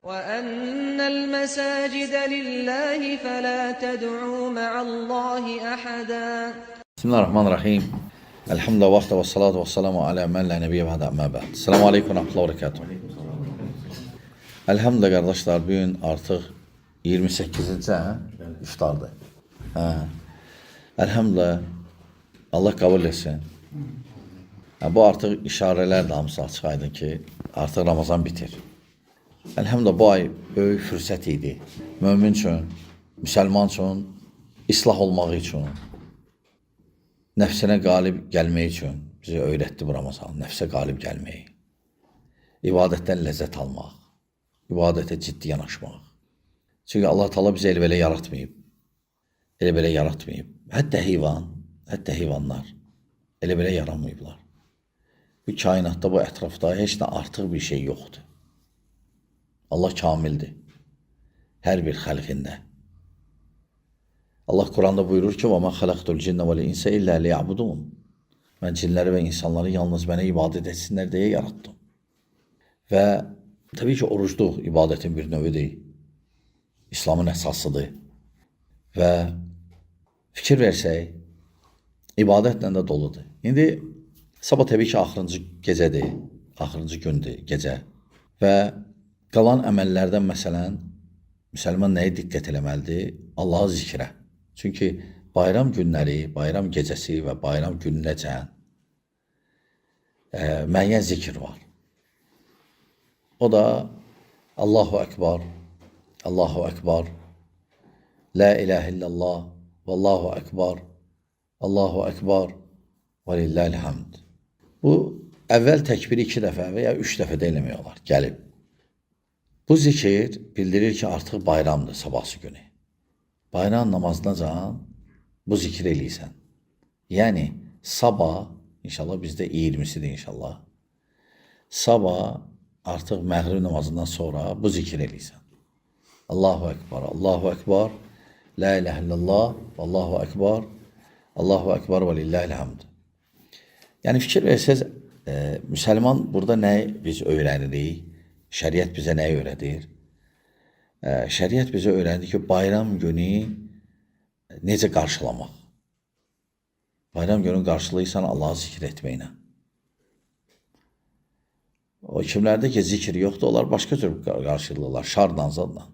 وأن المساجد لله فلا تدعوا مع الله أحدا. Bismillahirrahmanirrahim. Elhamdülillah vaxta və salatu və selamu alə mən lə nəbiyyə bə'də əmmə bə'd. Selamu aleykum və rəhmətullah və bərəkatuhu. Elhamdülillah qardaşlar, bu gün artıq 28-ci iftardır. Hə. Elhamdülillah, Allah qəbul etsin. Hə, bu artıq işarələr də hamısı açıq aydın ki, artıq Ramazan bitir. Elhamdülillah bu ay böyük fürsət idi. Mömin üçün, müsəlman üçün, islah olmaq üçün, nəfsinə qalib gəlmək üçün bizi öyrətdi bu Ramazan, nəfsə qalib gəlməyi. İbadətdən ləzzət almaq, ibadətə ciddi yanaşmaq. Çünki Allah Taala bizi elə belə yaratmayıb. Elə belə yaratmayıb. Hətta heyvan, hətta heyvanlar elə belə yaranmayıblar. Bu kainatda, bu ətrafda heç nə artıq bir şey yoxdur. Allah kamildir. Hər bir xəlqində. Allah Quranda buyurur ki: "Və ma xalaqtul cinne vel insa illa liya'budun." Mən cinləri və insanları yalnız mənə ibadət etsinlər deyə yaratdım. Və təbii ki, orucluq ibadətin bir növüdür. İslamın əsasıdır. Və fikir versək, ibadətlə də doludur. İndi sabah təbii ki, axırıncı gecədir, axırıncı gündür, gecə. Və qalan əməllərdən məsələn, müsəlman nəyə diqqət eləməlidir? Allahı zikrə. Çünki bayram günləri, bayram gecəsi və bayram gününəcən müəyyən zikir var. O da Allahu Ekber, Allahu Ekber, La ilahe illallah, Vallahu Ekber, Allahu Ekber və lillahil hamd. Bu əvvəl təkbiri 2 dəfə və ya 3 dəfə də eləmək olar, gəlib. Bu zikir bildirir ki, artıq bayramdır sabahsı günü. Bayram namazınacan bu zikir eləyirsən. Yəni sabah, inşallah bizdə 20-sidir inşallah. Sabah artıq məğrib namazından sonra bu zikir eləyirsən. Allahu Ekber, Allahu Ekber, La ilahe illallah, Allahu Ekber, Allahu Ekber və lillahil hamd. Yəni fikir versəz, müsəlman burada nə biz öyrənirik? Şəriət bizə nəyi öyrədir? Şəriət bizə öyrədir ki, bayram günü necə qarşılamaq. Bayram günü qarşılayırsan Allahı zikr etməklə. O kimlərdə ki zikr yoxdur, onlar başqa cür qarşılayırlar, şarla, zadla.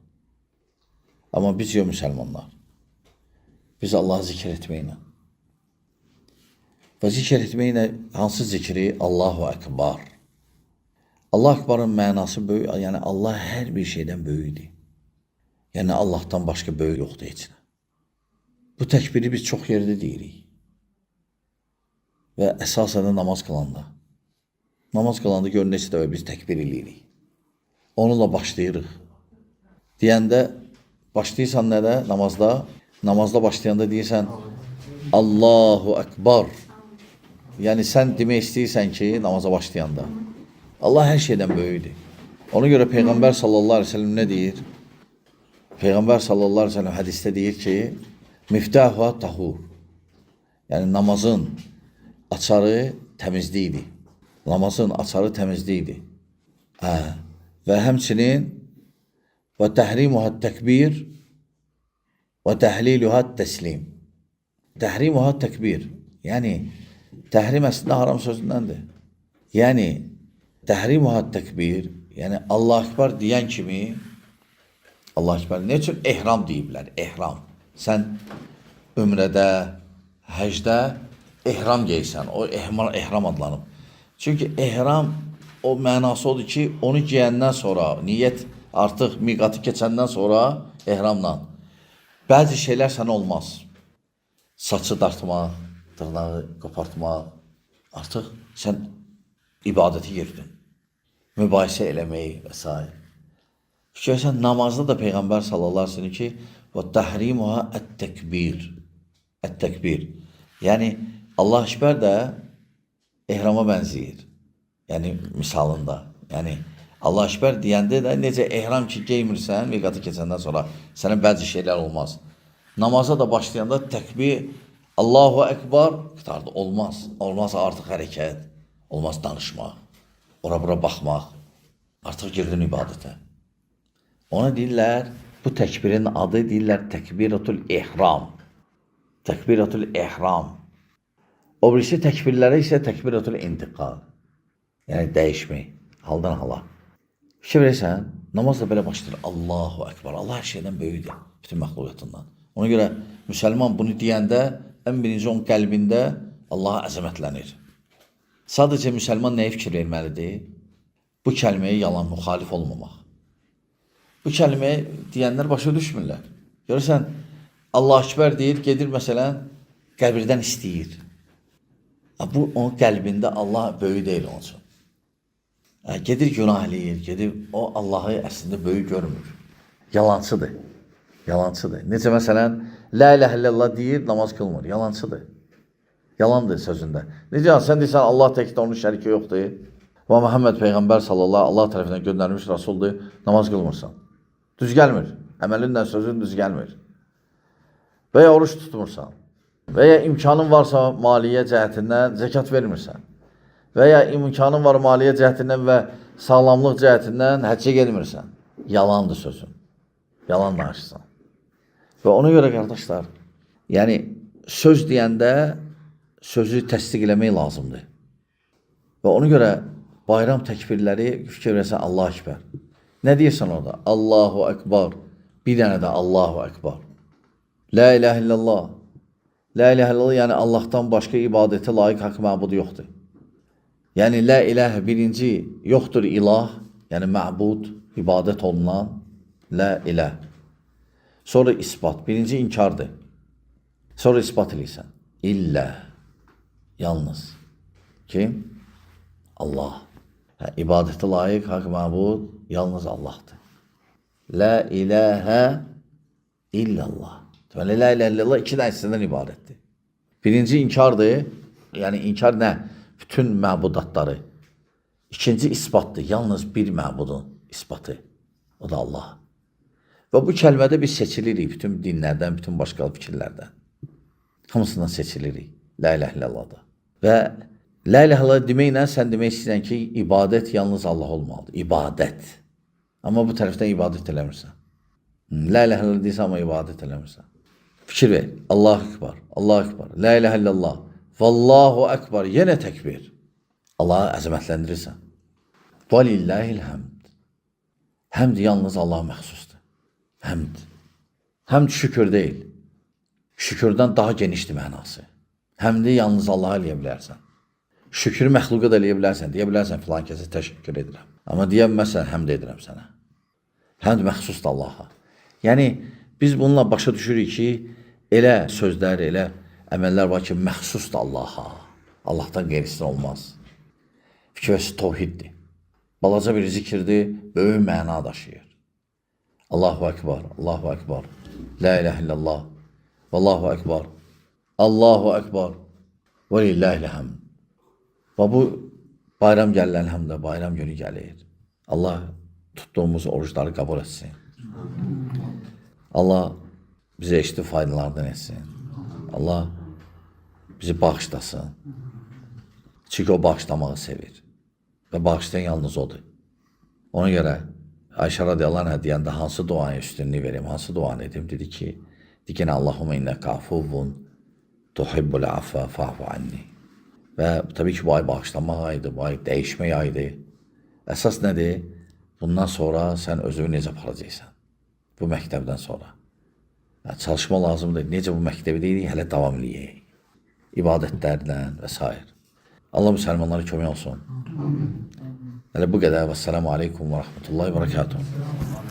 Amma biz yox müsəlmanlar. Biz Allahı zikr etməklə. Və zikr etməklə hansı zikri? Allahu Ekber. Allah Ekber'ın mənası böyük, yəni Allah hər bir şeydən böyükdür. Yəni Allahdan başqa böyük yoxdur heç nə. Bu təkbiri biz çox yerdə deyirik. Və əsasən də namaz qılanda. Namaz qılanda gör neçə dəfə biz təkbir eləyirik. Onunla başlayırıq. Deyəndə başlayırsan nədə? Namazda. Namazda başlayanda deyirsən Allahu Ekber. Yəni sən demək istəyirsən ki, namaza başlayanda Allah hər şeydən böyükdür. Ona görə Peyğəmbər sallallahu əleyhi və səlləm nə deyir? Peyğəmbər sallallahu əleyhi və səlləm hədisdə deyir ki, miftahu tahur. Yəni namazın açarı təmizlikdir. Namazın açarı təmizlikdir. Hə. Və həmçinin və təhrimuha təkbir və təhliluha təslim. Təhrimuha təkbir. Yəni təhrim əslində haram sözündəndir. Yəni təhrimuha təkbir, yəni Allah Ekber deyən kimi Allah Ekber. Nə üçün ehram deyiblər? Ehram. Sən ümrədə, həcdə ehram geysən. O ehram, ehram adlanıb. Çünki ehram o mənası odur ki, onu geyəndən sonra, niyyət artıq miqatı keçəndən sonra ehramla bəzi şeylər sənə olmaz. Saçı dartmaq, dırnağı qopartmaq, artıq sən ibadəti girdin. Mübahisə eləmək və s. Fikirləşsən, namazda da Peyğəmbər sallallahu əleyhi və səlləm ki, və təhrimuha ət-təkbir. Ət-təkbir. Yəni Allah Ekber də ehrama bənzəyir. Yəni misalında. Yəni Allah Ekber deyəndə də necə ehram ki geymirsən, miqatı keçəndən sonra sənə bəzi şeylər olmaz. Namaza da başlayanda təkbir Allahu Ekber qurtardı. Olmaz. Olmaz artıq hərəkət, olmaz danışmaq, ora bura baxmaq. Artıq girdin ibadətə. Ona deyirlər, bu təkbirin adı deyirlər təkbiratul ihram. Təkbiratul ihram. O birisi təkbirlərə isə təkbiratul intiqal. Yəni dəyişmək, haldan hala. Fikir verirsən, namaz da belə başlayır. Allahu Ekber. Allah hər şeydən böyükdür, bütün məxluqatından. Ona görə müsəlman bunu deyəndə ən birinci onun qəlbində Allaha əzəmətlənir. Sadəcə müsəlman nəyə fikir verməlidir? Bu kəlməyə yalan, müxalif olmamaq. Bu kəlməyi deyənlər başa düşmürlər. Görürsən, Allah Ekber deyir, gedir məsələn, qəbirdən istəyir. Bu, onun qəlbində Allah böyük deyil onun üçün. Gedir günah eləyir, gedir, o Allahı əslində böyük görmür. Yalancıdır. Yalancıdır. Necə məsələn, La ilahe illallah deyir, namaz qılmır. Yalancıdır. Yalandır sözündə. Necə sən deyirsən Allah təkdir, onun şəriki yoxdur. Və Muhammed Peyğəmbər sallallahu Allah tərəfindən göndərilmiş rasuldur, namaz qılmırsan. Düz gəlmir. Əməlinlə sözün düz gəlmir. Və ya oruç tutmursan. Və ya imkanın varsa maliyyə cəhətindən zəkat vermirsən. Və ya imkanın var maliyyə cəhətindən və sağlamlıq cəhətindən həccə gelmirsən. Yalandır sözün. Yalan danışırsan. Və ona görə qardaşlar, yəni söz deyəndə sözü təsdiq eləmək lazımdır. Və ona görə bayram təkbirləri fikir versən Allahu Ekber. Nə deyirsən orada? Allahu Ekber. Bir dənə də Allahu Ekber. La ilahe illallah. La ilahe illallah yəni Allahdan başqa ibadətə layiq haqq məbud yoxdur. Yəni la ilahe birinci yoxdur ilah, yəni məbud, ibadət olunan la ilah. Sonra isbat, birinci inkardır. Sonra isbat eləyirsən. İllə, yalnız. Kim? Allah. Hə, ibadətə layiq haqq məbud yalnız Allahdır. La ilahə illallah. Deməli, la ilahe illallah iki dənə hissədən ibarətdir. Birinci inkardır. Yəni inkar nə? Bütün məbudatları. İkinci isbatdır. Yalnız bir məbudun isbatı. O da Allah. Və bu kəlmədə biz seçilirik bütün dinlərdən, bütün başqa fikirlərdən. Hamısından seçilirik. La ilahe illallahda. Və la ilahe illallah deməklə sən demək istəyirsən ki, ibadət yalnız Allah olmalıdır. İbadət. Amma bu tərəfdən ibadət eləmirsən. La ilahe illallah deyirsən, amma ibadət eləmirsən. Fikir ver. Allahu Ekber, Allahu Ekber, La ilahe illallah, Vallahu Ekber. Yenə təkbir. Allahı əzəmətləndirirsən. Velillahil həmd. Həmd yalnız Allaha məxsusdur. Həmd. Həmd şükür deyil. Şükürdən daha genişdir mənası. Həmdi yalnız Allaha eləyə bilərsən. Şükrü məxluqa da eləyə bilərsən. Deyə bilərsən filan kəsə təşəkkür edirəm. Amma deyə bilməzsən həmd edirəm sənə. Həmd məxsusdur Allaha. Yəni biz bununla başa düşürük ki, elə sözlər, elə əməllər var ki, məxsusdur Allaha. Allahdan qeyrisinə olmaz. Fikir tohiddir. Balaca bir zikirdir, böyük məna daşıyır. Allahu Ekber, Allahu Ekber. La ilahe illallah. Vallahu Ekber. Allahu Ekber. Və lillahil həmd. Və bu bayram gəlir əlhəmdə, bayram günü gəlir. Allah tutduğumuz orucları qəbul etsin. Allah bizə eşitdi faydalardan etsin. Allah bizi bağışlasın. Çünki o bağışlamağı sevir. Və bağışlayan yalnız odur. Ona görə Ayşə radiyallahu anhə deyəndə hansı duaya üstünlük verim, hansı duanı edim? Dedi ki, deyinə Allahumma innəkə afuvun tuhibbul afva fa'fu anni. Və təbii ki, bu ay bağışlanmaq ayıdır, bu ay dəyişmək ayıdır. Əsas nədir? Bundan sonra sən özünü necə aparacaqsan? Bu məktəbdən sonra. Yəni, çalışma lazımdır. Necə bu məktəbi deyirik, hələ davam eləyək. İbadətlərlə və s. Allah müsəlmanlara kömək olsun. Hələ bu qədər. Vəssalamu aleykum və rəhmətullahi və bərəkatuhu.